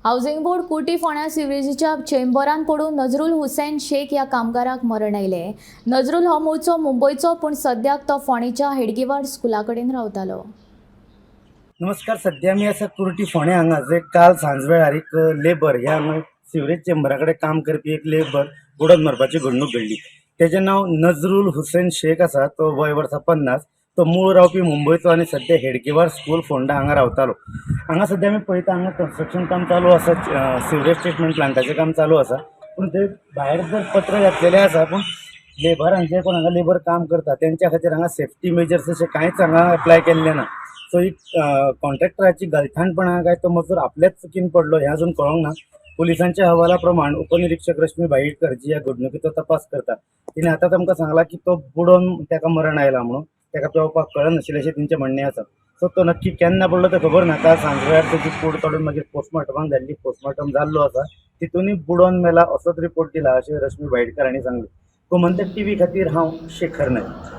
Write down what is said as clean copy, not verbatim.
Housing board Kurti फोंड्या सिवरेजीच्या चेंबरान पडून नजरुल हुसेन शेख ह्या कामगाराक मरण आयलें. नजरुल हो मूळचो मुंबयचो, पूण सद्याक तो फोंडेच्या हेडगेवार स्कुला कडेन रावतालो. नमस्कार. सध्या आमी आसा कुर्टी फोंड्या हांगा, जे काल सांजवेळार एक लेबर ह्या हांगा सिवरेज चेंबरा कडेन काम करपी एक लेबर बुडोवन मरपाची घडणूक घडली. तेजें नांव नजरुल हुसेन शेख आसा. तो वय वर्सां 50. तो मूळ रावपी मुंबयचो आनी सद्या हेडगेवार स्कूल, फोंडा हांगा रावतालो. हांगा सद्या आमी पळयता, हांगा कन्स्ट्रक्शन काम चालू आसा, सिवरेज ट्रिटमेंट प्लांटाचें काम चालू आसा. पूण थंय भायर जर पत्र घातलेले आसा, पूण लेबरांचे कोण हांगा लेबर काम करता तेंच्या खातीर हांगा सेफ्टी मेजर्स अशें कांयच हांगा एप्लाय केल्लें ना. सो ही कॉन्ट्रॅक्टराची गलथानपणा काय तो मजूर आपल्याच चुकीन पडलो, हें अजून कळोंक ना. पुलिसांच्या हवाला प्रमाण उपनिरीक्षक रश्मी भाईडकर जी ह्या घडणुकीचो तपास करता, तिणें आतां आमकां सांगलां की तो बुडोवन ताका मरण आयला म्हणून, ताका पेंवपाक कळनाशिल्लें अशें तेंचें म्हणणें आसा. सो तो नक्की केन्ना पडलो तें खबर ना. काल सांजवेळार तेजी कूड काडून मागीर पोस्टमॉर्टमाक धाडली. पोस्टमॉर्टम जाल्लो आसा, तितूनय बुडोवन मेला असोच रिपोर्ट दिला अशें रश्मी भाईडकर हांणी सांगलें. गोमंतक टीव्ही खातीर हांव शेखर नायक.